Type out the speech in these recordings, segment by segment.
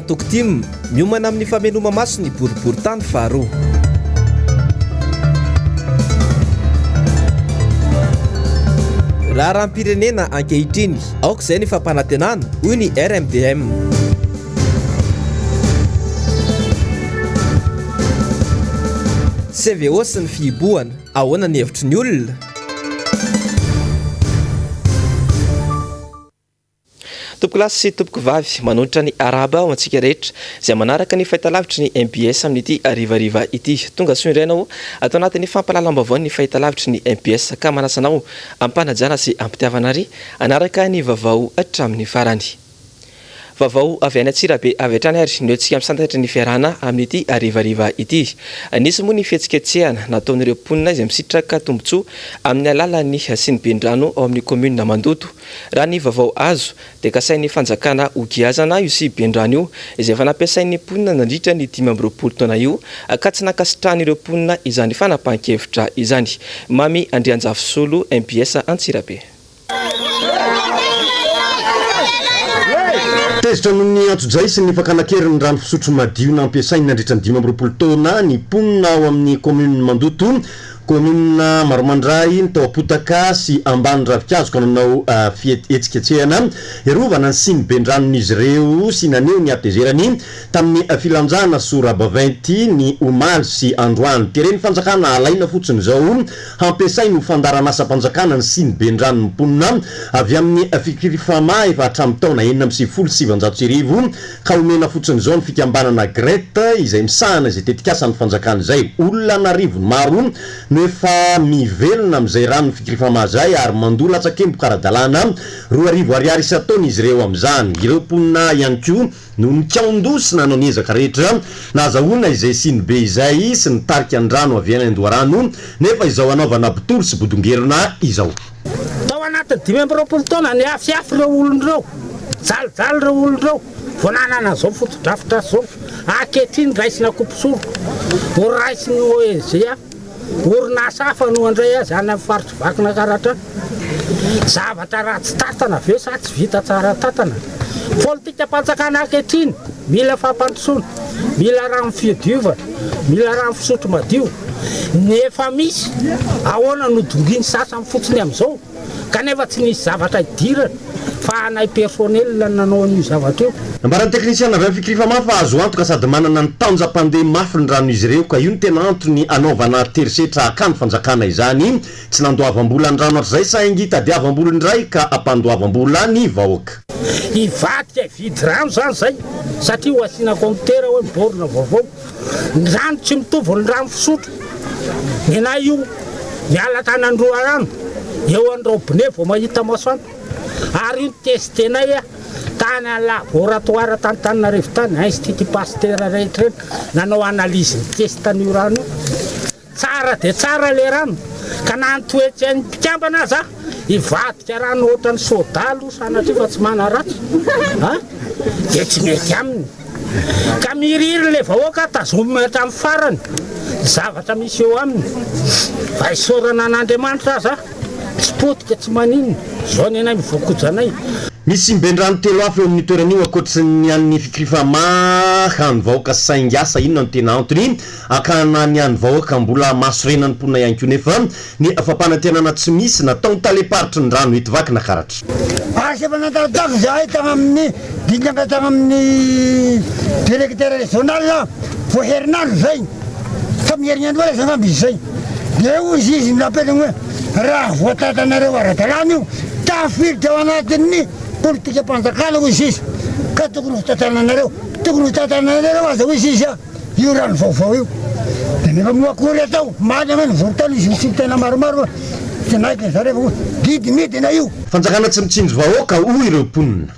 Antoko tim, miomana amin'ny fameloma-maso ny boriborintany faharoa. Raharaham-pirenena ankehitriny, aoka izay ny fampanantenana, hoy ny RMDM. CVO sy ny fihibohana, ahoana ny hevitry ny olona? Tompokolahy sy tompokovavy, manohitra ny arahaba ho antsika rehetra izay manaraka ny fahitalavitry ny mbs amin'ity harivariva ity. Tonga soa indray ianao ato anatin'ny fampahalalam-baovaon'ny fahitalavitry ny mbs ka manasa anao am-panajana sy am-pitiavana ary hanaraka ny vaovao hatramin'ny farany. Vaovao avy any Antsirabe avy hatrany ary no entintsika misantatra ny fiarahana amin'ity harivariva ity. Nisy moa ny fihetsiketsehana nataon'ireo mponina izay misitraka tombontsoa amin'ny alalan'ny siniben-drano ao amin'ny kaominina Mandoto. Raha ny vaovao azo dia kasain'ny fanjakana hogiazana io siniben-drano io izay efa nampiasain'ny mponina nandritra ny 25 taona io ka tsy nankasitrahan'ireo mponina izany fanapahan-kevitra izany. Mamy Andrianjafisolo, mbs Antsirabe. Tezitra noho ny antsojay sy ny fakana an-keriny ny rano fisotro madio nampiasainy nandritra ny 25 taona ny mponina ao amin'ny kaominin'i Mandoto, kaominina Maromandray, ny tao Ampotaka sy Ambany Ravinkazo ka nanao fihetsiketsehana hiarovana ny siniben-dranon'izy ireo sy naneho ny hatezerany tamin'ny filanjana sora-baventy ny omaly sy androany. Teren'ny fanjakana alaina fotsiny izao Hampiasainy ho fandaharanasam-panjakana ny siniben-dranon'ny mponina avy amin'ny Fikirifama efa hatramin'ny taona 1996 ka omena fotsiny izao ny fikambanana Gret izay misahana izay tetikasan'ny fanjakana izay. Olona an'arivony maro no efa mivelona amin'izay ranon'ny Fikirifama izay ary mandoa latsakemboka ara-dalàna 2000 ariary isan-taona izy ireo amin'izany. Ireo mponina ihany koa no nikaon-doha sy nanao ny ezaka rehetra nahazahoana izay sinibe izay sy nitarika ny rano avy any an-doharano, nefa izao hanaovana botolo sy bodongerona izao. Tao anatin'ny 25 taona, niafiafy ireo olona ireo, nijalijaly ireo olona ireo vao nanana izao fotodrafitrasa izao. Ankehitriny raisina kopisoroka, ho raisin'ny ONG. Orinasa hafa no handray azy any amin'ny faritr'i Vakinakaratra. Zavatra ratsy tantana ve sa tsy vita tsara tantana? Politikam-panjakana ankehitriny, mila fampandrosoana, mila rano fidiovana, mila rano fisotro madio. Ny efa misy, ahoana no dongian'ny sasany fotsiny amin'izao? Kanefa tsy nisy zavatra idirany fa anay personnel no nanao an'io zavatra io. Nambaran'ny teknisiana avy amin'ny Fikrifama fa azo antoka sady manana ny tanjam-pandeha mafy ny ranon'izy ireo ka io no tena antony anaovana terisetra hakany fanjakana izany. Tsy nandoavam-bola ny rano hatrizay saingy tadiavam-bola indray ka ampandoavam-bola ny vahoaka. Hivadika hividy rano izany izay satria ho asiana compteur hoe borne vaovao. Ny rano tsy mitovy ny rano fisotro. Nenay io miala tany Androarano eo any robinet vao mahita masoandro. Ary io ni-tester-nay tany any laboratoire tany Antananarivo tany, institut Pasteur rehetra ireny nanao analyse ni-test an'io rano io. Tsara dia tsara le rano ka na ny toetsain'ny mpikambana aza hivadika rano ohatran'ny soda aloha sanatria fa tsy manaratsy a! dia tsy mety aminy ka miriry le vahoaka tazominy hatramin'ny farany ny zavatra misy eo aminy fa isaorana an'Andriamanitra aza tsy potika tsy maninona zao ny anay mivoakoja anay. Misy simben-drano telo hafa eo amin'io toerana io ankoatry ny an'ny Fikrifama hany vahoaka saingy asa inona no tena antony Hakana ny an'ny vahoaka mbola mahasorena ny mponina ihany koa nefa ny fampanantenana tsy misy nataon'ny talem-paritry ny rano eto Vakinakaratra. Asa efa nandalodalo izahay tany amin'ny dingana tany amin'ny directeur régional vao herinandro izay, tamin'ny herinandro ela izay angamba izy izay, dia hoy izy napetrany hoe raha voatantanareo ara-dalàna io, tafiditra ao anatin'ny politikam-panjakana hoy izy ka tokony ho tantananareo, tokony ho tantananareo aza hoy izy. Io rano vaovao io dia nefa moa akory atao omaly anie nivory tany izy nisy tena maromaro tsy naika zareo fa hoe didy midina io. Fanjakana tsy mitsinjo vahoaka hoy ireo mponina.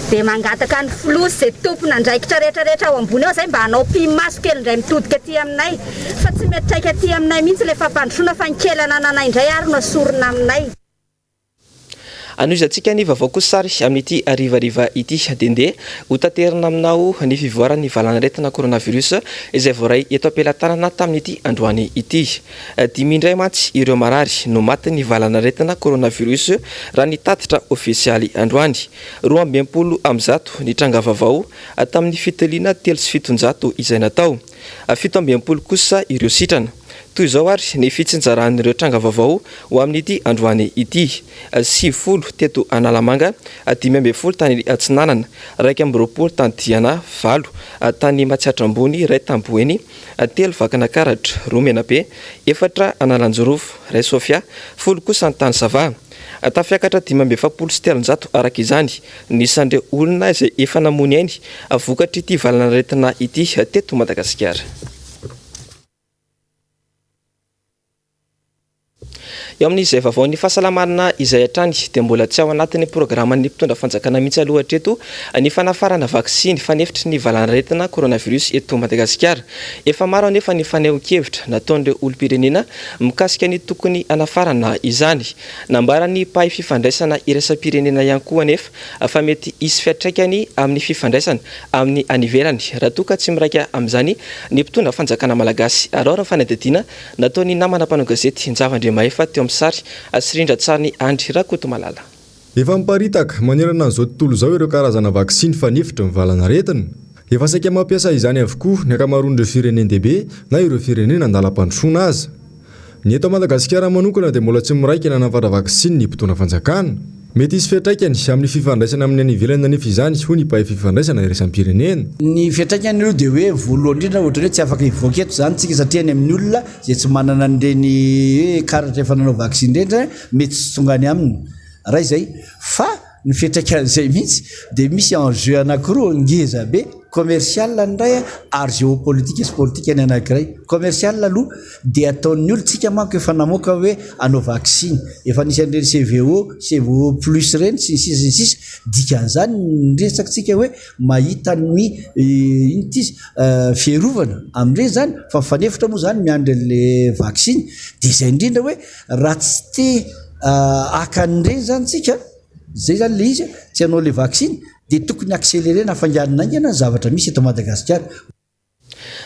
Dia mangataka ny filoha sy izay tompon'andraikitra rehetra rehetra ao ambony ao izay mba hanao pi-maso kely indray mitodika aty aminay fa tsy miantraika aty aminay mihitsy ilay fampandrosoana fa ny kely anananay indray ary no asorina aminay. Anohizantsika ny vaovao kosa ary amin'ity harivariva ity dia ndeha ho taterina aminao ny fivoaran'ny valanaretina coronavirus izay voaray eto am-pelatanana tamin'ity androany ity. Dimy indray mantsy ireo marary no matin'ny valanaretina coronavirus raha ny tatitra ofisialy androany. 162 ny tranga vaovao tamin'ny fitiliana 703 izay natao. 67 kosa ireo sitrana. Toy izao ary ny fitsinjaran'ireo tranga vaovao ho amin'ity androany ity, 90 teto Analamanga, 15 tany Atsinanana, 21 tany Diana, valo tany Matsiatra Ambony, iray tany Boeny, telo Vakinakaratra, roa Menabe, efatra Analanjirofo, iray Sofia, folo kosa ny tany Sava. Tafiakatra 345 araka izany ny isan'ireo olona izay efa namoy ny ainy vokatr'ity valan'aretina ity teto Madagasikara. Eo amin'izay vaovaon'ny fahasalamana izay hatrany dia mbola tsy ao anatin'ny programan'ny mpitondra fanjakana mihitsy aloha hatreto ny fanafarana vaksiny fanefitry ny valanaretina coronavirus eto Madagasikara. Efa maro anefa ny fanehoan-kevitra nataon'ireo olom-pirenena mikasika ny tokony hanafarana izany. Nambaran'ny mpahay fifandraisana iraisam-pirenena ihany koa anefa fa mety hisy fiantraikany amin'ny fifandraisana amin'ny any ivelany raha toa ka tsy miraika amin'izany ny mpitondra fanjakana malagasy. Araho ny fanadihadiana nataon'ny namana mpanao gazety Njava Andriamahefa teo amin'ny sary sy rindran-tsarin'i Andry Rakotomalala. Efa miparitaka manerana an'izao tontolo izao ireo karazana vaksiny fanefitry ny valanaretina. Efa saika mampiasa izany avokoa ny ankamaroan'ireo firenen-dehibe na ireo firenena andalam-pandrosoana aza. Ny eto Madagasikara manokana dia mbola tsy miraika ny hanafatra vaksiny ny mpitondra fanjakana. Mety hisy fiantraikany amin'ny fifandraisana amin'ny any ivelany anefa izany, hoy ny mpahay fifandraisana iraisam-pirenena. Ny fiantraikany aloha dia hoe voalohany indrindra ohatran'ny hoe tsy afaka hivoaka eto izany tsika satria any amin'ny olona izay tsy manana an'ireny hoe karatra efa nanao vaksiny ireny izany mety tsy tonga any aminy. Iray izay. Fa ny fiantraikan'izay mihitsy dia misy enjeu anankiroa ngeza be, commercial ny iray ary géopolitique sy politique ny anankiray. Commercial aloha dia ataon'ny olona, tsika manko efa namoaka hoe hanao vaksiny, efa nisy an'ireny CVO, CVO plus ireny sy ny sisa sy ny sisa, dikan'izany ny resaka tsika hoe mahita ny inona ity izy fiarovana amin'ireny izany fa mifanefitra moa izany miandry an'ilay vaksiny, dia izay indrindra hoe raha tsy te haka an'ireny izany tsika, izay izany ilay izy, tsy hanao ilay vaksiny dia tokony accélérer-na hafainganina haingana ny zavatra misy eto Madagasikara.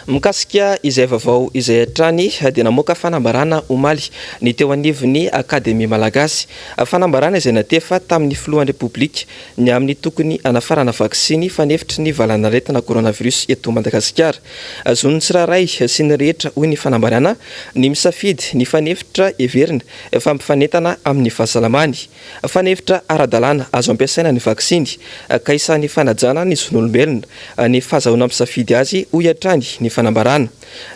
Mikasika izay vaovao izay hatrany dia namoaka fanambarana omaly ny teo anivon'ny Akademia Malagasy. Fanambarana izay natefa tamin'ny filohan'ny Repoblika ny amin'ny tokony hanafarana vaksiny fanefitry ny valanaretina coronavirus eto Madagasikara. Zon'ny tsirairay sy ny rehetra hoy ny fanambarana ny misafidy ny fanefitra heverina fa mifanentana amin'ny fahasalamany. Fanefitra ara-dalàna azo ampiasaina ny vaksiny ka isan'ny fanajana ny zon'olombelona ny fahazahoana misafidy azy, hoy hatrany ny fanambarana.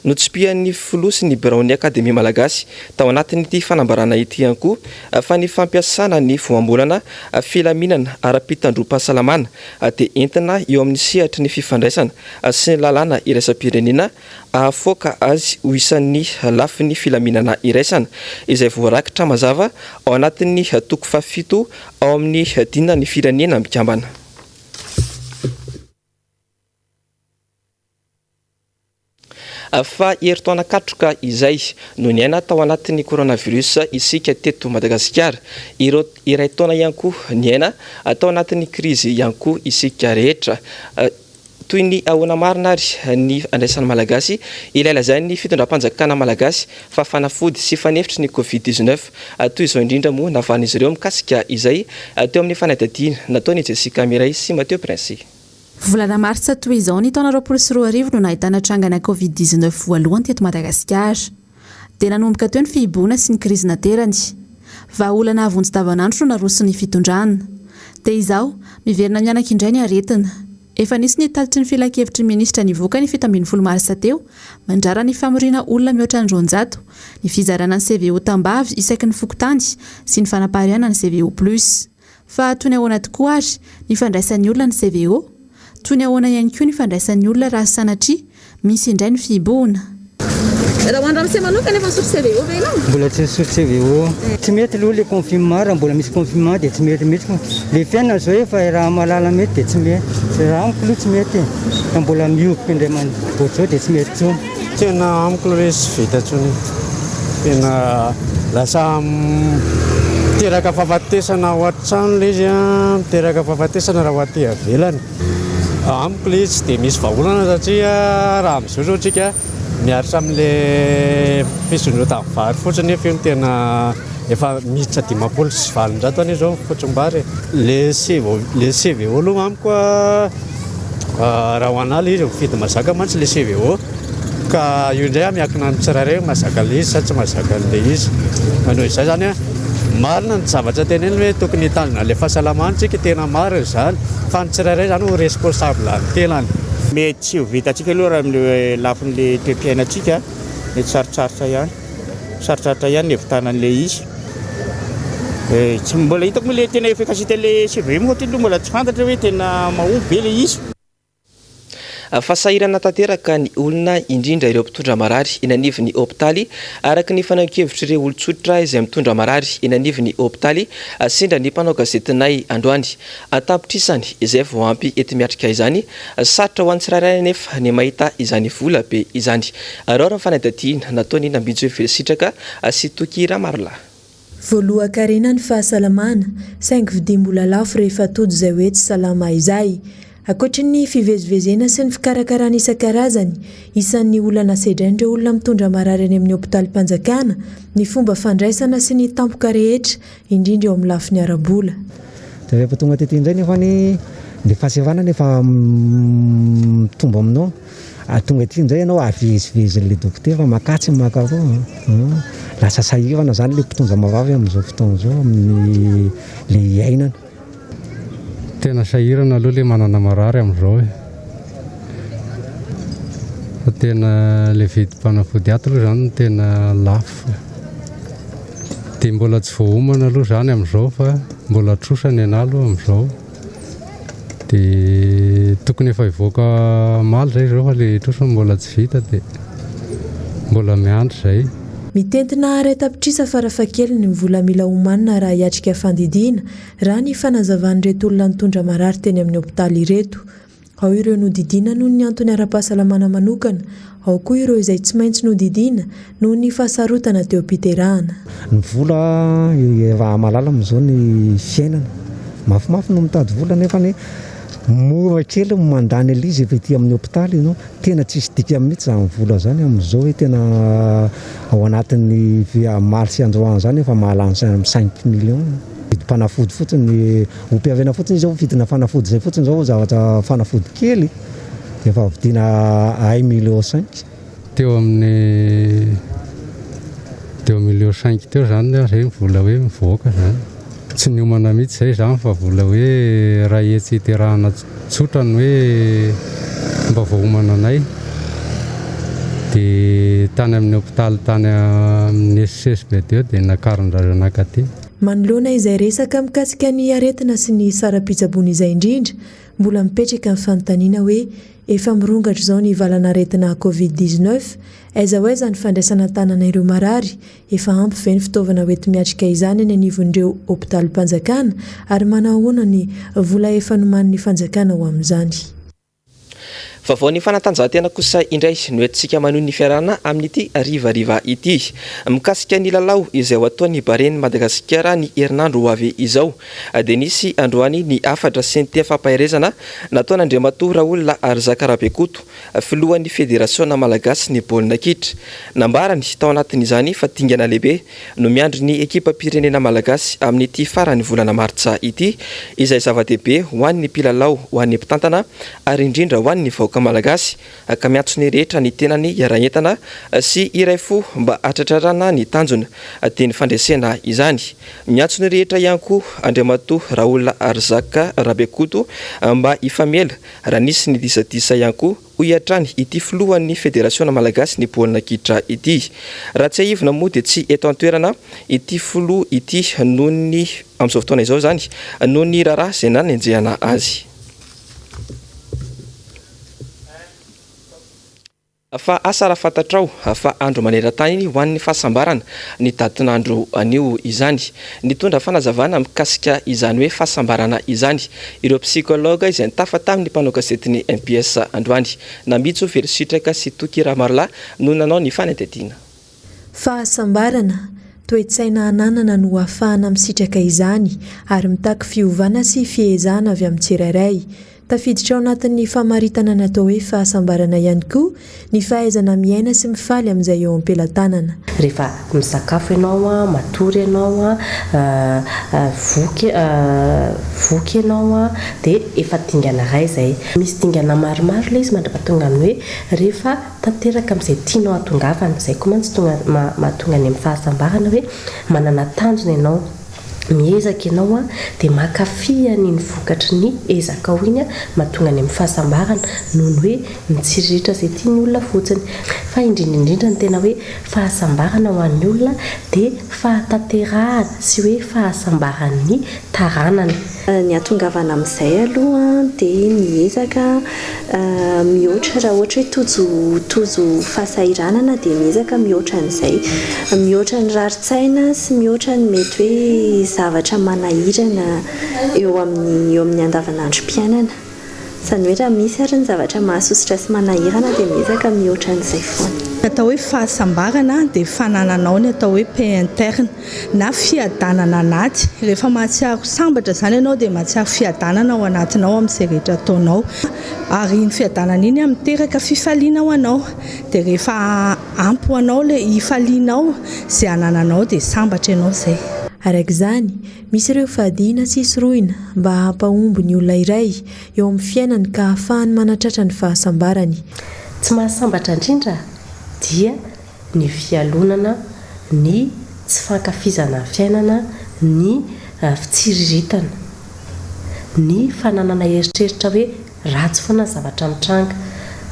Notsipihan'ny filoha sy ny biraon'ny Akademia Malagasy tao anatin'ity fanambarana ity ihany koa fa ny fampiasana ny voambolana filaminana ara-pitandroam-pahasalamana dia entina eo amin'ny sehatry ny fifandraisana sy ny lalàna iraisam-pirenena hahafoaka azy ho isan'ny lafiny filaminana iraisana, izay voarakitra mazava ao anatin'ny toko fahafito ao amin'ny Dinan'ny Firenena Mikambana. Fa herintaona katroka izay no niaina tao anatin'ny coronavirus isika teto Madagasikara. Ireo iray taona ihany koa niaina tao anatin'ny krizy ihany koa isika rehetra. Toy ny ahoana marina ary ny andraisan'ny Malagasy ilay lazain'ny fitondram-panjakana Malagasy fa fanafody sy fanefitry ny Covid 19? Toy izao indrindra moa navan'izy ireo mikasika izay teo amin'ny fanadihadiana nataon'i Jessica Mireille sy Mathieu Princy. Volana martsa toy izao ny taona 2020 no nahitana trangana Covid 19 voalohany teto Madagasikara. Dia nanomboka teo ny fihibohana sy ny krizy naterany. Vahaolana hahavonjy tavanandro no naroson'ny fitondrana. Dia izao, miverina mihanaka indray ny aretina. Efa nisy ny tatitry ny filankevitry ny minisitra nivoaka ny 17 marsa teo, mandrara ny famoriana olona mihoatra ny 200, ny fizarana ny CVO tambavy isaky ny fokontany sy ny fanapariahana ny CVO plus. Fa toy ny ahoana tokoa ary ny fandraisan'ny olona ny CVO? Toy ny ahoana ihany koa ny fandraisan'ny olona raha sanatria misy indray ny fihibohona? Raha ho an-dramose manokana efa nisotro CVO ve ianao? Mbola tsy nisotro CVO. Tsy mety aloha le confinement, raha mbola misy confinement dia tsy mety mihitsy fa le fiainana zao efa raha mahalala mety dia tsy mety. Raha amiko aloha tsy mety e, fa mbola mihoboka indray mandeha zao dia tsy mety intsony. Tena amiko aloha hoe tsy vita intsony e, tena lasa. Miteraka fahafatesana ao an-trano ilay izy an, miteraka fahafatesana raha ho aty ivelany. Amiko ilay izy tsy dia misy vahaolana satria raha amin'izao izao tsika miaritra amin'ilay fisondrotan'ny vary fotsiny nefa io no tena efa miditra 850 anie izao ny fotsim-bary e. Le CVO le CVO aloha amiko raha ho anah le izy mifidy mazaka mantsy le CVO ka io indray miankina amin'ny tsirairay hoe mahazaka an'le izy sa tsy mahazaka an'le izy. Fa noho izay zany marina ny zavatra teneniny hoe tokony hitandrina an'le fahasalamana tsika, tena marina izany fa ny tsirairay zany ho responsable ny tenany. Mety tsy ho vitantsika aloha raha amin'le lafin'le toe-piainantsika, mety sarotsarotra ihany. Sarotsarotra ihany ny havitana an'ilay izy. Tsy mbola hitako moa ilay tena efficacité an'ilay CVE moa hatreto aloha mbola tsy fantatra hoe tena mahomby ve ilay izy. Fa sahirana tanteraka ny olona, indrindra ireo mpitondra marary eny anivon'ny hopitaly, araka ny fanehoan-kevitr'ireo olon-tsotra izay mitondra marary eny anivon'ny hopitaly sendra ny mpanao gazetinay androany. An-tapitrisany izay vao ampy enti-miatrika izany. Sarotra ho an'ny tsirairay anefa ny mahita izany vola be izany. Araho ny fanadihadiana nataon'i Nambinjo Velositraka sy Toky Ramarolahy. Voalohan-karena ny fahasalamana, saingy vidiam-bola lafo rehefa tojo izay hoe tsy salama izay. Ankoatry ny fivezivezena sy ny fikarakarana isan-karazany, isan'ny olana sedrain'ireo olona mitondra marary any amin'ny hopitalim-panjakana ny fomba fandraisana sy ny tampoka rehetra, indrindra eo amin'ny lafiny ara-bola. Dia rehefa tonga tety indray nefa ny le fahasembanana efa mitombo aminao, ary tonga aty indray ianao avezivezin'le dokotera makatsy makaroa an, lasa sahirana zany le mpitondra marary amin'izao fotoana izao amin'ny le iainana. Tena sahirana aloha le manana marary amin'izao e, fa tena le vidim-panafody ato aloha zany no tena lafo. Dia mbola tsy voaomana aloha izany amin'izao fa mbola trosa ny anah aloha amin'izao. Dia tokony efa hivoaka omaly izay izao fa ilay trosa mbola tsy vita dia mbola miandry izay. Mitentina 1 tapitrisa farafahakeliny ny vola mila omanina raha hiatrika fandidiana, raha ny fanazavan'ireto olona nitondra marary teny amin'ny hopitaly ireto. Ao ireo nodidiana noho ny antony ara-pahasalamana manokana, ao koa ireo izay tsy maintsy nodidiana noho ny fahasarotana teo am-piterahana. Ny vola raha mahalala amin'izao ny fiainana. Mafimafy no mitady vola nefa anie mora kely ny mandany an'ilay izy efa ety amin'ny hopitaly ianao. Tena tsisy dikany mihitsy izany vola izany amin'izao hoe tena ao anatin'ny omaly sy androany izany efa mahalany cinq millions. Vidim-panafody fotsiny, ompiavena fotsiny izao, vidina fanafody izay fotsiny izao zavatra fanafody kely efa vidiana un million cinq. Teo amin'ny deux millions cinq teo izany aho izay ny vola hoe mivoaka izany. Tsy niomana mihitsy izay izany fa vola hoe iray hetsy hiterahana tsotra ny hoe mba voaomana anay. Dia tany amin'ny hopitaly tany amin'ny SCSB teo dia nakarin-dRazeo nankaty. Manoloana izay resaka mikasika ny aretina sy ny saram-pitsaboana izay indrindra, mbola mipetraka ny fanontaniana hoe efa mirongatra izao ny valan'aretina Covid 19, aiza ho aiza ny fandraisana an-tanana ireo marary, efa ampy ve ny fitaovana hoenti-miatrika izany eny anivon'ireo hopitalim-panjakana ary manao ahoana ny vola efa nomanin'ny fanjakana ho amin'izany. Vaovaon'ny fanatanjahantena kosa indray no entintsika manohy ny fiarahana amin'ity harivariva ity. Mikasika ny lalao izay ho ataon'ny Baren'i Madagasikara ny herinandro ho avy izao dia nisy androany ny hafatra sy ny teny fampaherezana nataon'Andriamatoa Raoul Arizaka Rabekoto, filohan'ny Federasiona Malagasy ny baolina kitra. Nambarany tao anatin'izany fa dingana lehibe no miandry ny ekipam-pirenena malagasy amin'ity faran'ny volana martsa ity, izay zava-dehibe ho an'ny mpilalao, ho an'ny mpitantana ary indrindra ho an'ny vahoaka malagasy, ka miantso ny rehetra ny tenany hiara-hientana sy hiray fo mba hahatratrarana ny tanjona, dia ny fandresena izany. Miantso ny rehetra ihany koa Andriamatoa Raoul Arizaka Rabekoto mba hifamela raha nisy ny disadisa ihany koa, hoy hatrany ity filohan'ny federasiona malagasy ny baolina kitra ity. Raha tsiahivina moa dia tsy eto an-toerana ity filoha ity noho ny amin'izao fotoana izao izany noho ny raharaha izay nanenjehana azy. Fa asa raha fantatrao fa andro maneran-tany ho an'ny fahasambarana ny datin'andro anio izany. Nitondra fanazavana mikasika izany hoe fahasambarana izany ireo psychologue izay nitafa tamin'ny mpanao gazetin'ny mbs androany. Namitso Velositraka sy Toky Ramarolahy no nanao ny fanadihadiana. Fahasambarana. Toe-tsaina ananana no ahafahana misitraka izany ary mitaky fiovana sy fiezahana avy amin'ny tsirairay. Tafiditra ao anatin'ny famaritana ny atao hoe fahasambarana ihany koa ny fahaizana miaina sy mifaly amin'izay eo am-pelatanana. Rehefa misakafo ianao, matory ianao, voky voky ianao dia efa dingana iray izay. Misy dingana maromaro ilay izy mandra-pahatonga amin'ny hoe rehefa tanteraka amin'izay tianao hahatongavana. Izay koa mantsy tonga mahatonga any amin'ny fahasambarana hoe manana tanjona ianao. Miezaka ianao dia mankafy an'iny vokatry ny ezakao iny mahatonga any amin'ny fahasambarana noho ny hoe mitsiriritra izay tian'ny olona fotsiny. Fa indrindra indrindra ny tena hoe fahasambarana ho an'ny olona dia fahatanterahana sy hoe fahasambaran'ny taranany. Ny hahatongavana amin'izay aloha dia miezaka mihoatra, raha ohatra hoe tojo tojo fahasahiranana dia miezaka mihoatra an'izay, mihoatra ny rarin-tsaina sy mihoatra ny mety hoe zavatra manahirana eo amin'ny eo amin'ny andavanandrom-piainana. Izany hoe raha misy ary ny zavatra mahasosotra sy manahirana dia miezaka mihoatra an'izay foana. Ny atao hoe fahasambarana dia fanananao ny atao hoe paix interne na fiadanana anaty. Rehefa mahatsiaro sambatra izany ianao dia mahatsiaro fiadanana ao anatinao amin'izay rehetra ataonao. Ary iny fiadanana iny miteraka fifaliana ho anao. Dia rehefa ampy ho anao ilay hifalianao izay anananao dia sambatra ianao izay. Araka izany, misy ireo fadiana sy sorohina mba hampahomby ny olona iray eo amin'ny fiainany ka hahafahany manatratra ny fahasambarany. Tsy mahasambatra indrindra dia ny fialonana, ny tsy fankafizana ny fiainana, ny fitsiriritana, ny fananana eritreritra hoe ratsy foana ny zavatra mitranga,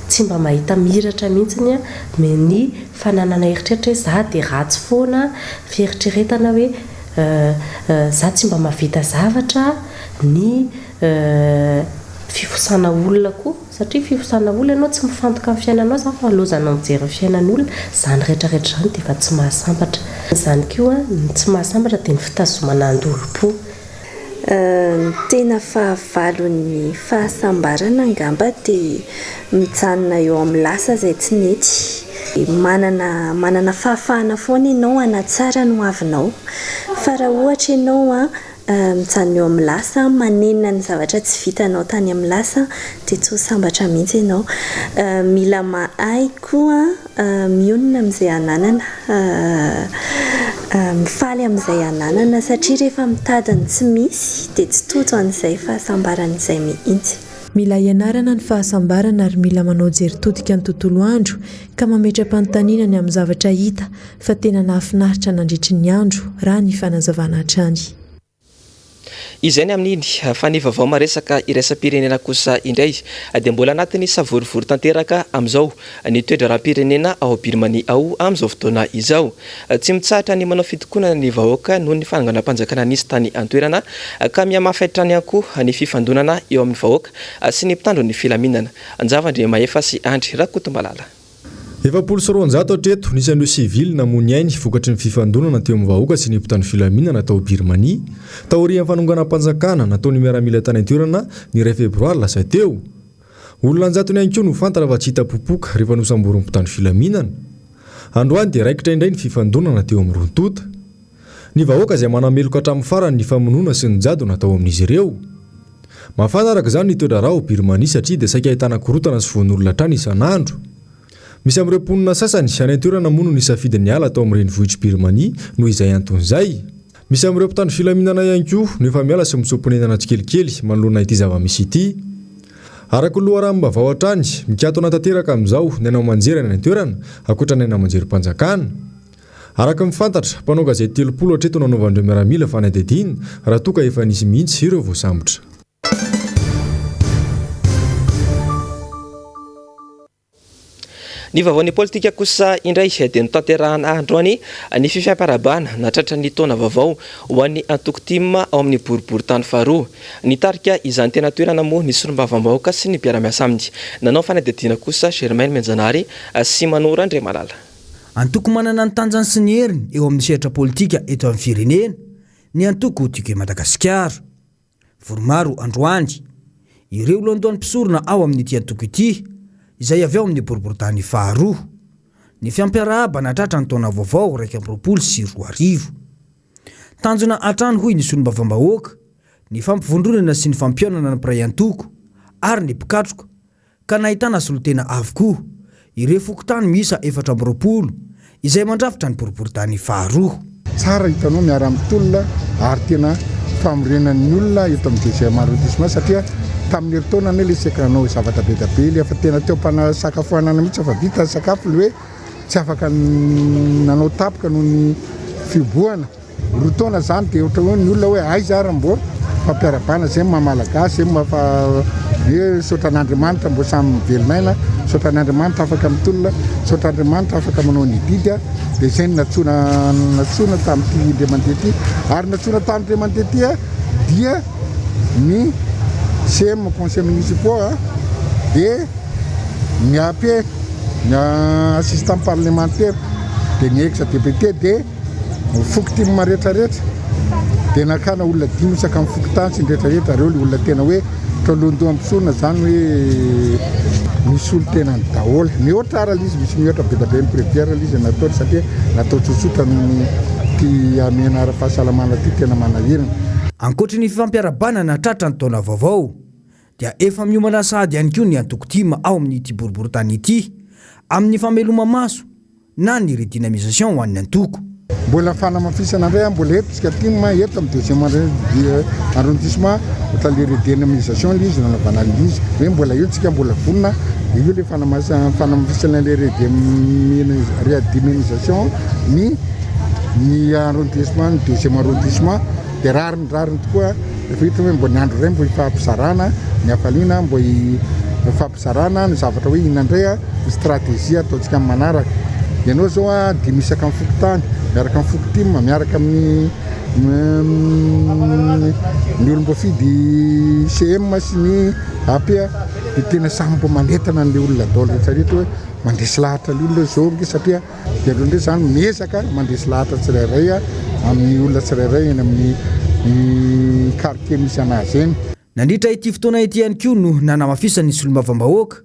tsy mba mahita mihiratra mihitsy ny ny fananana eritreritra hoe za dia ratsy foana, fieritreretana hoe za tsy mba mahavita zavatra, ny fifosana olona koa. Satria fifosana olona ianao tsy mifantoka amin'ny fiainanao izany fa lozanao mijery ny fiainan'olona, izany rehetra rehetra izany dia efa tsy mahasambatra. Izany koa ny tsy mahasambatra dia ny fitazomana andolom-po. Ny tena fahavalon'ny fahasambarana angamba dia mijanona eo amin'ny lasa izay tsy nety. Manana manana fahafahana foana ianao hanatsara ny hoavinao. Fa raha ohatra ianao an, Mijanona eo amin'ny lasa, manenina ny zavatra tsy vitanao tany amin'ny lasa dia tsy ho sambatra mihitsy ianao. Mila mahay koa mionona amin'izay ananana, mifaly amin'izay ananana satria rehefa mitady ny tsy misy dia tsy tojo an'izay fahasambarana izay mihitsy. Mila ianarana ny fahasambarana ary mila manao jery todika ny tontolo andro ka mametra-panontaniana ny amin'ny zavatra hita fa tena nahafinaritra nandritry ny andro, raha ny fanazavana hatrany. Izay ny amin'iny, fa ny vaovao maresaka iraisam-pirenena kosa indray dia mbola anatin'ny savorovoro tanteraka amin'izao ny toe-draharaham-pirenena ao Birmanie ao amin'izao fotoana izao. Tsy mitsahatra ny manao fitokonana ny vahoaka noho ny fananganam-panjakana nisy tany an-toerana ka mihamafy hatrany ihany koa ny fifandonana eo amin'ny vahoaka sy ny mpitandro ny filaminana. Njava Andriamahefa sy Andry Rakotomalala. 240 hatreto ny isan'ireo sivily namoy ny ainy vokatry ny fifandonana teo amin'ny vahoaka sy ny mpitandro filaminana tao Birmanie, taorian'ny fanonganam-panjakana nataon'ny miaramila tany an-toerana ny iray febroary lasa teo. Olona an-jatony ihany koa no fantatra fa tsy hita popoka rehefa nosamborin'ny mpitandro filaminana. Androany dia raikitra indray ny fifandonana teo amin'ny roa tonta. Ny vahoaka izay manameloka hatramin'ny farany ny famonoana sy ny jadona atao amin'izy ireo. Mafana araka izany ny toe-draharaha ao Birmanie satria dia saika ahitana korontana sy vono olona hatrany isan'andro. Misy amin'ireo mponina sasany any an-toerana moa no nisafidy ny hiala tao amin'ny renivohitr'i Birmanie noho izay antony izay. Misy amin'ireo mpitandro filaminana ihany koa no efa miala sy mitsoa-ponenana tsikelikely manoloana ity zava-misy ity. Araka ny loharanom-baovao hatrany, mikatona tanteraka amin'izao ny haino aman-jery any an-toerana, ankoatra ny haino aman-jerim-panjakana. Araka ny fantatra, mpanao gazety 30 hatreto no nanaovan'ireo miaramila fanadihadiana raha toa ka efa nisy mihitsy ireo voasambotra. Ny vaovaon'ny politika kosa indray dia notanterahana androany ny fifampirahabana nahatratra ny taona vaovao ho an'ny antoko tim ao amin'ny boriborintany faharoa. Nitarika izany tena toerana moa ny solombavambahoaka sy ny mpiara-miasa aminy. Nanao fanadihadiana kosa Germaine Mianjanahary sy Manoro Andriamalala. Antoko manana ny tanjany sy ny heriny eo amin'ny sehatra politika eto amin'ny firenena ny antoko Tiako i Madagasikara. Vory maro androany ireo lohandohan'ny mpisorona ao amin'ity antoko ity izay avy ao amin'ny boriborintany faharoa. ny fiampiarahabana tratra ny taona vaovao 2021. Tanjona hatrany hoy ny solombavambahoaka ny fampivondronana sy ny fampihaonana ny mpiray antoko ary ny mpikatroka ka nahitana solontena avokoa ireo fokontany miisa 24 izay mandrafitra ny boriborintany faharoa. Tsara hitanao miara-mitolona ary tena famorenan'ny olona eto amin'ny deuxième arrondissement satria tamin'ny herintaona anie le saika nanao zavatra be dia be le efa tena teo am-panasakafoanana mihitsy efa vita ny sakafo le hoe tsy afaka nanao tapoka noho ny fihobohana. Roa taona zany dia ohatra hoe ny olona hoe aiza ary mbô fampiarabana zay maha malagasy zay maha fa hoe misaotra an'Andriamanitra mbô samy mivelon'aina, misaotra an'Andriamanitra afaka mitolona, misaotra Andriamanitra afaka manao ny didy a, dia zay no natsoina natsoina tamin'ity indray mandeha ity ary natsoina tamin'indray mandeha ity a dia ny CM conseil municipaux a dia ny AP ny assistant parlementaire dia ny ex député dia Ny foko tim rehetra rehetra dia nakana olona dimy isaka ny fokontany sy ny rehetra rehetra, ireo le olona tena hoe talohandoha mpisorona zany hoe misy solontenany daholo. Mihoatra ara le izy, misy mihoatra be dia be ny prévière le izy nataony satria natao tsotsotra noho ity hamehana ara-pahasalamana ity tena manahirana. Ankoatry ny fifampiarahabana nahatratra ny taona vaovao dia efa miomana sahady ihany koa ny antoko tim ao amin'ity boriborintany ity amin'ny fameloma-maso na ny redynamisation ho an'ny antoko. Mbola fanamafisana indray an, mbola eto isika tim eto amin'ny deuxième arrondissement, ohatra le redynamisation le izy nanaovana an'le izy, hoe mbola eo tsika mbola vonona, de io le fanamafisana le redynamisation ny ny arrondissement, ny deuxième arrondissement, de rariny rariny tokoa rehefa hita hoe mbo ny andro iray mbo hifampizarana ny hafaliana, mbo Zarana ny zavatra hoe inona indray ny stratégie ataontsika amin'ny manaraka. Ianao izao a dia misaka amin'ny fokontany, miaraka amin'ny foko tim, miaraka amin'ny ny olom-boafidy CM sy ny AP dia tena samy mba manentana an'ilay olona daholo rehetra rehetra hoe mandresy lahatra ny olona izao ange satria dia aleo indray izany miezaka mandresy lahatra tsirairay amin'ny olona tsirairay eny amin'ny quartier misy an'azy eny. Nandritra ity fotoana ity ihany koa no nanamafisan'ny solombavambahoaka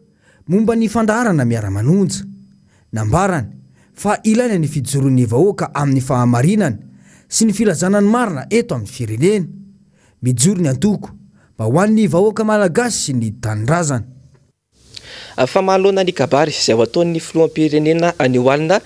momba ny fandaharana miara-manonja. Nambarany fa ilaina ny fijoroan'ny vahoaka amin'ny fahamarinana sy ny filazana ny marina eto amin'ny firenena. Mijoro ny antoko mba ho an'ny vahoaka malagasy sy ny tanindrazana. Fa manoloana ny kabary izay ho ataon'ny filoham-pirenena anio alina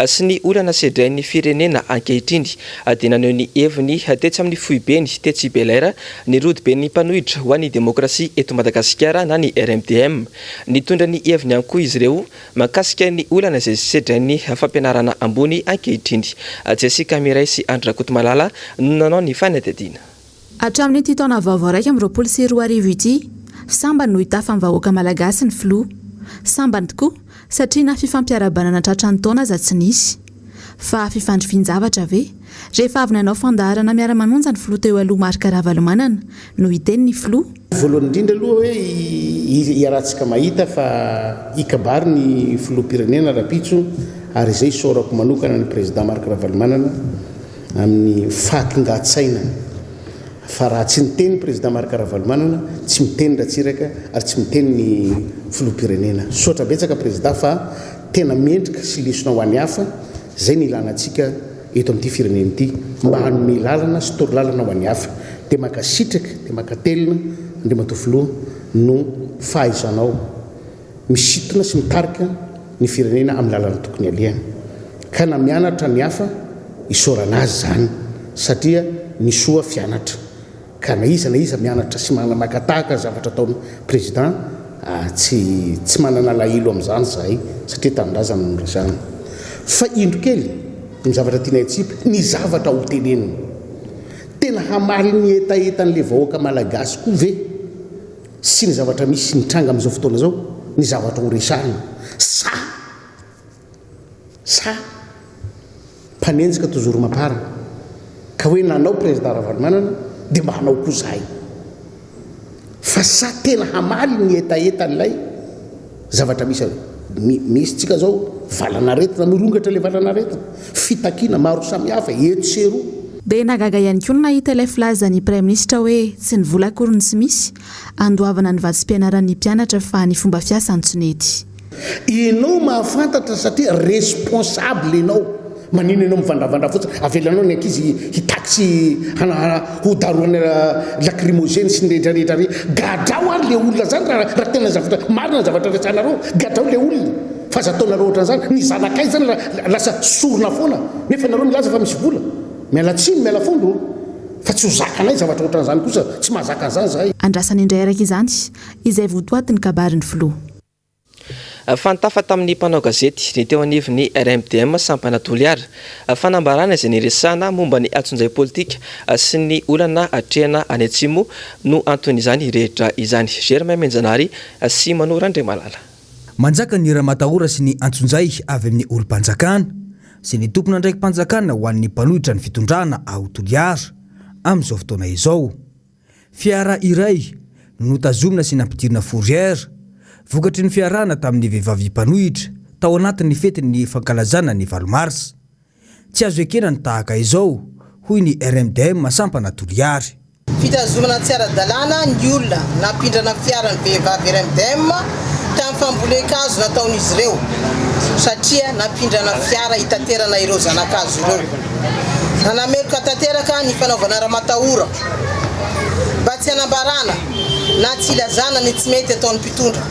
sy ny olana sedrain'ny firenena ankehitriny dia naneho ny heviny tetsy amin'ny foibeny tetsy Bel'Air ny rodoben'ny mpanohitra ho an'ny demokrasia eto Madagasikara na ny RMDM. Nitondra ny heviny ihany koa izy ireo mahakasika ny olana izay sedrain'ny fampianarana ambony ankehitriny. Jessica Miray sy Andry Rakotomalala no nanao ny fanadihadiana. Hatramin'ity taona vaovao 2021 ity, sambany no hitafa amin'ny vahoaka malagasy ny filoha. Sambany tokoa, satria na fifampiarahabana nahatratra ny taona aza tsy nisy. Fa fifandrifian-javatra ve? Rehefa avy nanao fandaharana miara-manonja ny filoha teo aloha Marc Ravalomanana, no hiteny ny filoha? Voalohany indrindra aloha hoe iarahantsika mahita fa hikabary ny filoham-pirenena rahampitso ary izay isaorako manokana ny Président Marc Ravalomanana amin'ny fahatongan-tsainany fa raha tsy niteny Président Marc Ravalomanana, tsy miteny Ratsiraka ary tsy miteny ny Filoham-pirenena. Misaotra betsaka Président fa tena mendrika sy lesona ho an'ny hafa, izay no ilana antsika eto amin'ity firenena ity mba hanome lalana sy torolalana ho an'ny hafa. Dia mankasitraka, dia mankatelina Andriamatoa Filoha no fahaizanao. misintona sy mitarika ny firenena amin'ny lalana tokony alehany. Ka na mianatra ny hafa, isaorana azy izany satria ny soa fianatra. Ka na iza na iza mianatra sy maka tahaka ny zavatra ataon'ny Président, tsy tsy manana alahelo amin'izany izahay satria tanindrazana no resahana. Fa indro kely ny zavatra tianay atsipy, ny zavatra ho tenenina. Tena hamaly ny hetahetan'ilay vahoaka malagasy koa ve? sy ny zavatra misy mitranga amin'izao fotoana izao ny zavatra ho resahina sa sa mpanenjika toujours mapar ka hoe nanao président Ravalomanana dia mba hanao koa zahay fa sa tena hamaly ny hetahetan'ilay zavatra misy misy tsika zao valanaretina mirongatra ilay valanaretina fitakiana maro samihafa etsy sy eroa. Dia nahagaga ihany koa ny nahita ilay filazan'ny Praiminisitra hoe tsy ny vola akory no tsy misy, andoavana ny vatsim-pianaran'ny mpianatra fa ny fomba fiasa no tsy nety. Enao mahafantatra satria responsable enao. Manino enao mivandravandra fotsiny, avelanao ny ankizy hitaky sy ho darohana lacrymogène sy ny rehetra rehetra re. Gadrao ary le olona zany raha tena zavatra marina ny zavatra resahanareo, gadrao le olona fa aza ataonareo ohatran'izany. Ny zanakay zany lasa sorona foana nefa nareo milaza fa misy vola. Miala tsiny, miala fondro ô! Fa tsy ho zakanay zavatra ohatran'izany kosa, tsy mahazaka an'izany zahay. Andrasana indray araka izany izay votoatin'ny kabarin'ny filoha. Fa nitafa tamin'ny mpanao gazety ny teo anivon'ny RMDM sampana Toliara. Fanambarana izay niresahana momba ny antsonjay politika sy ny olana atrehana any Atsimo no anton'izany rehetra izany. Germain Menjanahary sy Mano Randriamalala. Manjaka ny ramatahora sy ny antsonjay avy amin'ny olom-panjakana sy ny tompon'andraiki-panjakana ho an'ny mpanohitra ny fitondrana ao Toliara amin'izao fotoana izao. Fiara iray no notazomina sy nampidirina fourrière, vokatry ny fiarahana tamin'ny vehivavy mpanohitra tao anatin'ny fetin'ny fankalazana ny valo marsa. Tsy azo ekena ny tahaka izao, hoy ny RMDM sampana Toliary. Fitazomana tsy ara-dalàna ny olona nampindrana fiara ny vehivavy RMDM tamin'ny fambolen-kazo nataon'izy ireo satria nampindrana fiara hitaterana ireo zana-kazo ireo. Nanameloka tanteraka ny fanaovana ramatahora mba tsy hanambarana na tsy hilazana ny tsy mety ataon'ny mpitondra.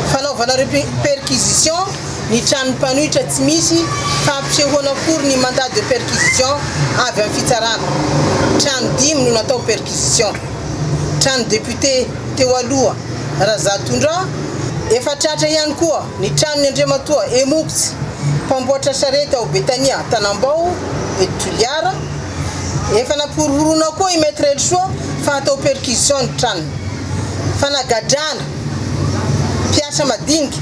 Fanaovana perquisition ny tranon'ny mpanohitra tsy misy fampisehoana akory ny mandat de perquisition avy amin'ny fitsarana. Trano dimy no natao perquisition. Trano député teo aloha Razatondra efa tratra ihany koa ny tranon'i Andriamatoa Emokotsy, mpamboatra sarety ao Betania Tanambao eto Toliara. Efa nampihorohoroana koa i Maître Helisoa fa hatao perquisition ny tranony. Fanagadrana mpiasa madinika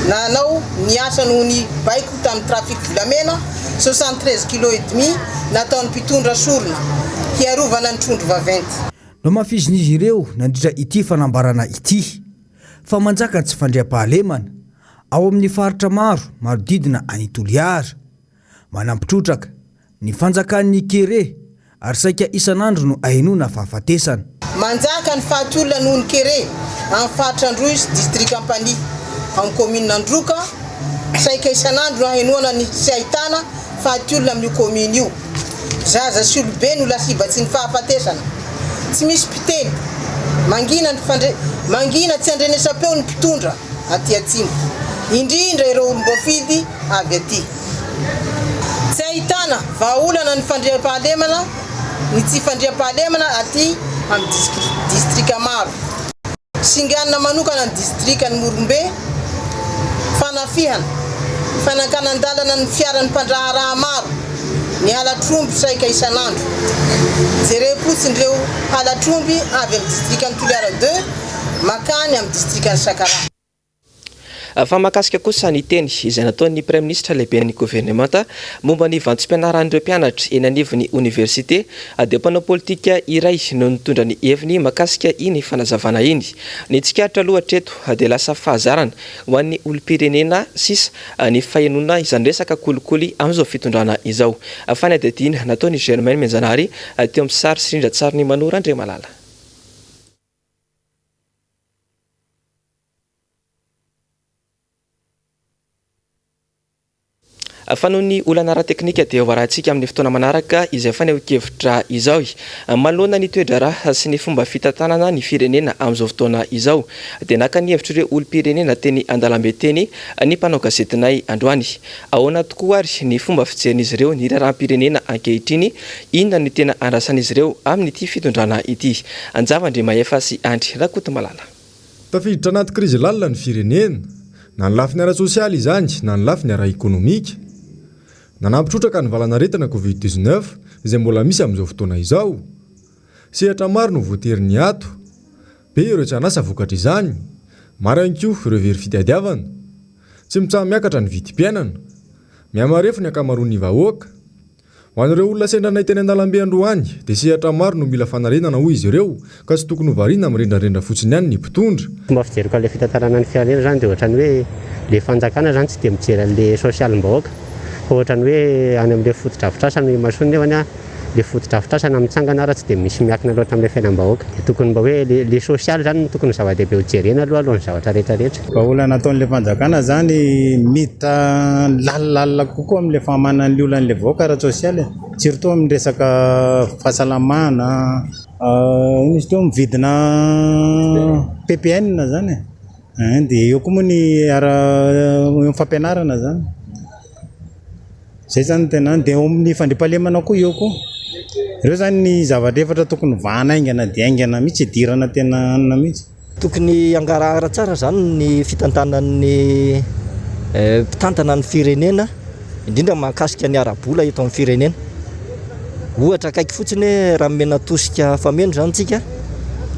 nanao ny asa noho ny baiko tamin'ny trafic volamena 73 kilos et demi nataon'ny mpitondra sorona hiarovana ny trondro vaventy. Nohamafisin'izy ireo nandritra ity fanambarana ity fa manjaka ny tsy fandriampahalemana ao amin'ny faritra maro manodidina an'i Toliara. Manampy trotraka ny fanjakan'ny kere ary saika isan'andro no ahenoana fahafatesana. Manjaka ny faty olona noho ny kere amin'ny faritra Androy sy distrika Ampanihy ao amin'ny kaominina Androka. Saika isan'andro no ahenoana ny sy ahitana faty olona amin'io kaomina io. Zaza sy olobe no lasibatry ny fahafatesana. Tsy misy mpiteny. Mangina ny fandre mangina tsy andrenesam-peo ny mpitondra aty atsimo, indrindra ireo olom-boafidy avy aty. Tsy ahitana vahaolana ny fandriampahalemana ny tsy fandriampahalemana aty amin'ny distrika maro. Singanina manokana ny distrikan'i Morombe, fanafihana, fanankanan-dalana ny fiaran'ny mpandraharaha maro, ny halatr'omby saika isan'andro. Jerem-potsiny ireo halatr'omby avy amin'ny distrikan'i Toliara ii makany amin'ny distrikan'i Sakaraha. Fa mahakasika kosa ny teny izay nataon'ny Praiminisitra lehiben'ny governemanta momba ny vantsom-pianaran'ireo mpianatra eny anivon'ny oniversite dia mpanao politika iray no nitondra ny heviny mahakasika iny fanazavana iny. Ny tsikaritra aloha hatreto dia lasa fahazarana ho an'ny olom-pirenena sisa ny fahenoana izany resaka kolikoly amin'izao fitondrana izao. Fanadihadiana nataon'i Germaine Mianjanahary teo amin'ny sary sy rindran-tsarin'i Mano Randriamalala. Fa noho ny olana ara-teknika dia ho arahantsika amin'ny fotoana manaraka izay fanehoan-kevitra izao. Manoloana ny toe-draharaha sy ny fomba fitantanana ny firenena amin'izao fotoana izao dia naka ny hevitr'ireo olom-pirenena teny an-dalambe teny ny mpanao gazetinay androany. Ahoana tokoa ary ny fomba fijerin'izy ireo ny raharaham-pirenena ankehitriny? Inona no tena andrasan'izy ireo amin'ity fitondrana ity? Anjava Andriamahefa sy Andry Rakotomalala. Tafiditra anaty krizy lalina ny firenena, na ny lafiny ara-tsosialy izany na ny lafiny ara-ekonomika. Nanampy trotraka ny valanaretina Covid 19 izay mbola misy amin'izao fotoana izao. Sehatra maro no voatery niato. Be ireo tsy an'asa vokatr'izany. Maro ihany koa ireo very fitadiavana. Tsy mitsaha-miakatra ny vidim-piainana. Mihamarefo ny ankamaroan'ny vahoaka. Ho an'ireo olona sendra anay teny an-dalambe androany dia sehatra maro no mila fanarenana hoy izy ireo ka tsy tokony ho variana mirendrarendra fotsiny ihany ny mpitondra. Fomba fijeriko an'ilay fitantarana ny firenena izany dia ohatran'ny hoe ilay fanjakana izany tsy dia mijery an'ilay sosialim-bahoaka fa ohatran'ny hoe any amin'ilay fotodrafitrasa no imasoany nefany an Le fotodrafitrasa na mitsangana ara tsy dia misy miankina loatra amin'ilay fiainam-bahoaka. Dia tokony mba hoe le le sosialy izany no tokony zava-dehibe ho jerena aloha alohan'ny zavatra rehetra rehetra. Vahaolana ataon'ilay fanjakana izany miditra lalindalina kokoa amin'ilay fahamana ny olan'ilay vahoaka ara-tsosialy e, surtout amin'ny resaka fahasalamana, inona izy teo, mividina PPN izany e, ein dia eo koa moa ny ara eo amin'ny fampianarana izany. Zay zany no tena dia eo amin'ny fandriampahalemana koa eo koa. Ireo zany ny zavatra efatra tokony vahana haingana dia haingana mihitsy, hidirana tena hanina mihitsy. Tokony hangarahara tsara zany ny fitantanan'ny mpitantana ny firenena, indrindra mahakasika ny ara-bola eto amin'ny firenena. Ohatra akaiky fotsiny hoe raha omena tosika fameno zany tsika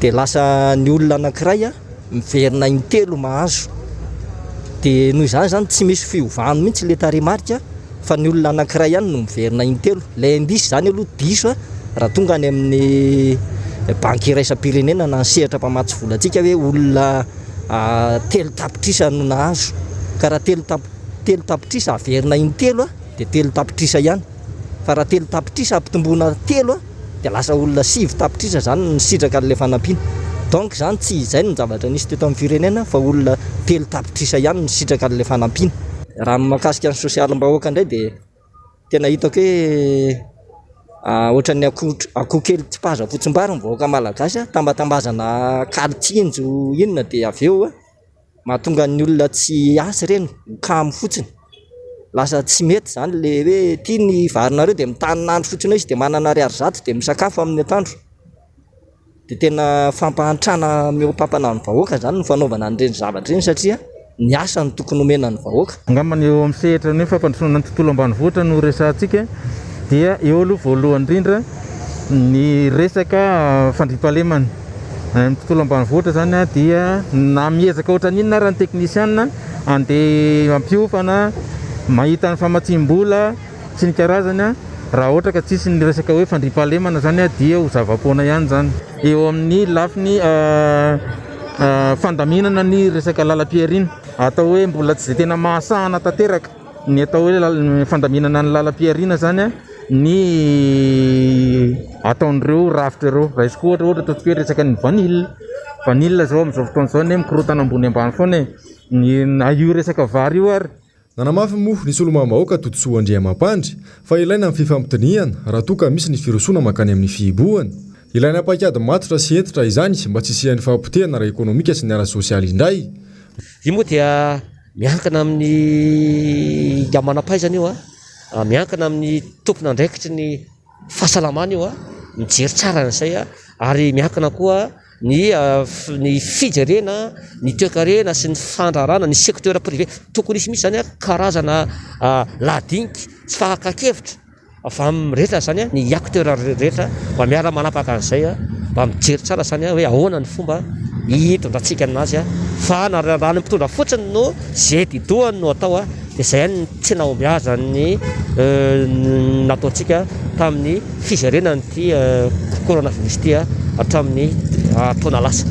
dia lasa ny olona anankiray miverina intelo mahazo. Dia noho izany izany tsy misy fiovany mihitsy ilay tarehimarika fa ny olona anankiray ihany no miverina intelo. Ilay indice izany aloha diso raha tonga any amin'ny banky iraisam-pirenena na ny sehatra mpamatsy vola antsika hoe olona 3 tapitrisa no nahazo. Ka raha telo tap- 3 tapitrisa averina intelo dia 3 tapitrisa ihany. Fa raha 3 tapitrisa ampitomboina telo dia lasa olona 9 tapitrisa zany no nisitraka an'ilay fanampiana. Donc zany tsy izay no zavatra nisy teto amin'ny firenena fa olona 3 tapitrisa ihany no nisitraka an'ilay fanampiana. Raha ny mahakasika ny sosialim-bahoaka indray dia tena hitako hoe ohatran'ny akoho akoho kely tsipaza fotsimbary ny vahoaka malagasy a, tambatambazana kaly tsinjo inona dia avy eo mahatonga ny olona tsy hiasa ireny, ho kamo fotsiny. Lasa tsy mety zany le hoe ty ny varinareo de mitanin'andro fotsiny eo izy de manana ariary 100 de misakafo amin'ny atoandro. De tena fampahantrana mihoa-pampana ny vahoaka zany ny fanaovana an'ireny zavatra ireny satria ny asa no tokony omena ny vahoaka. Angamba ny eo amin'ny sehatra ny hoe fampandrosoana ny tontolo ambanivohitra no resahantsika dia eo aloha voalohany indrindra ny resaka fandriampahalemana. Any amin'ny tontolo ambanivohitra izany dia na miezaka ohatran'ny inona ary ny teknisiana andeha hampiofana, mahita ny famatsiam-bola sy ny karazany, raha ohatra ka tsisy ny resaka hoe fandriampahalemana izany dia ho zava-poana ihany izany. Eo amin'ny lafiny fandaminana ny resaka lalam-pihariana, atao hoe mbola tsy dia tena mahasahana tanteraka ny atao hoe fandaminana ny lalam-pihariana izany ny ataon'ireo rafitra ireo. Raisiko ohatra, ohatra ataontsika hoe resaka ny vanille, vanille izao amin'izao fotoana izao anie mikorontana ambony ambany foana e, ny na io resaka vary io ary. Nanamafy moa ny solombavambahoaka Todisoa Andriamampandry fa ilaina ny fifampidinihana raha toa ka misy ny firosoana mankany amin'ny fihibohana. Ilaina paikady matotra sy hentitra izany mba tsy hisian'ny fahapotehana ara-ekonomika sy ny ara-sosialy indray. Io moa dia miankina amin'ny manam-pahaizana io, miankina amin'ny tompon'andraikitry ny fahasalamana io, mijery tsara an'izay ary miankina koa ny ny fijerena ny toekarena sy ny fandraharahana ny secteur privé. Tokony hisy mihitsy izany karazana lahadinika sy fakan-kevitra avy amin'ny rehetra izany, ny acteur rehetra mba miara-manapaka an'izay, mba mijery tsara izany hoe ahoana ny fomba hitondrantsika anazy fa na raha ny mpitondra fotsiny no ze didohany no atao dia izay ihany no tsy nahombiazan'ny nataontsika tamin'ny fizerena an'ity coronavirus ity hatramin'ny taona lasa.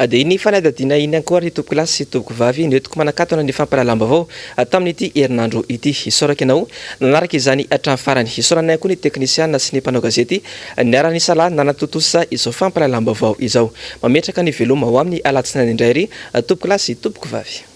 Dia iny fanadihadiana iny ihany koa ry tompokolahy sy tompokovavy no entiko manakatona ny fampahalalam-baovao tamin'ity herinandro ity. Isaorako ianao nanaraka izany hatramin'ny farany. Isaorana ihany koa ny teknisiana sy ny mpanao gazety niara-nisalahy nanatontosa izao fampahalalam-baovao izao. Mametraka ny veloma ho amin'ny alatsinainy indray ry tompokolahy sy tompokovavy.